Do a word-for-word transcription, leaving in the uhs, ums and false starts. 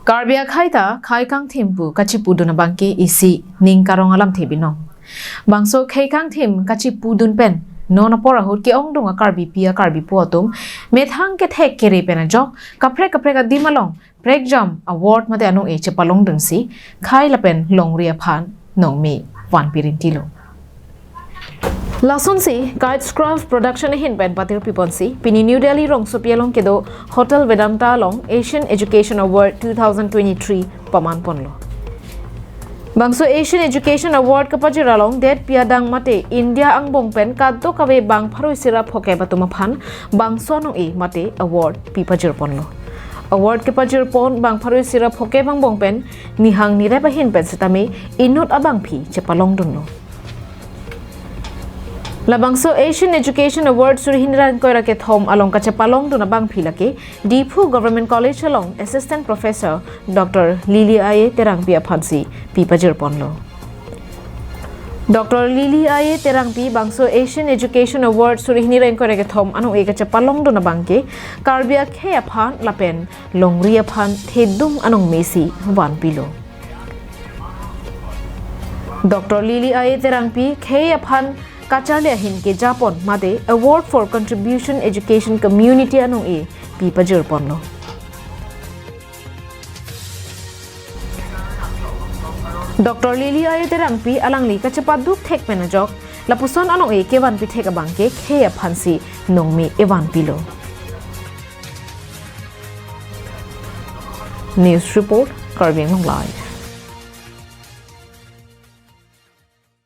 Karbi akhei ta khei kangthim pu kachipudun abangke isi ning karong alamthe binong. Bangso khei kangthim kachipudun pen non apor ahut ke-ongdung a Karbipi a Karbipo atum methang kethek kere pen ajok kaprek kaprek adim along prekjam award mate anong-e chepalongdunsi khei lapen longri aphan nongme vanpi rintilo. Lasonsi Kite Scraft Production ahin pen patirpi ponsi pini New Delhi rongsopi along kedo Hotel Vedanta along Asian Education Award two thousand twenty-three paman ponlo. Bangso Asian Education Award kapajir along detpi adang mate India angbong pen kadokave bang pharo isi ra phokep atum aphan bangso anong-e mate award pipajir ponlo. Award kepajir pon bang pharo isi ra phokep angbong pen nihang nirep ahin pen setame inut abangpi chepalongdunlo. Labangso Asian Education Award suri hini ra ingkoi ra kethom along kachepalongdun abangpi lake Diphu Government College along Assistant Professor Doctor Lily A A Terangpi aphansi pipajir ponlo. Doctor Lily A A Terangpi bangso Asian Education Award suri hini ra ingkoi ra kethom anong-e kachepalongdun abangke Karbi akhei aphan lapen longri aphan thedung anong mesi vanpilo. Doctor Lily A A Terangpi khei aphan kacharli ahin kejapon mate Award for Contribution Education Community anong-e pipajir ponlo. Doctor Lily A A Terangpi alangli kachepaduk thek pen ajok lapuson anong-e kevanpi thek abangke khei aphansi nongme evanpilo. News report, Karbi Anglong Live.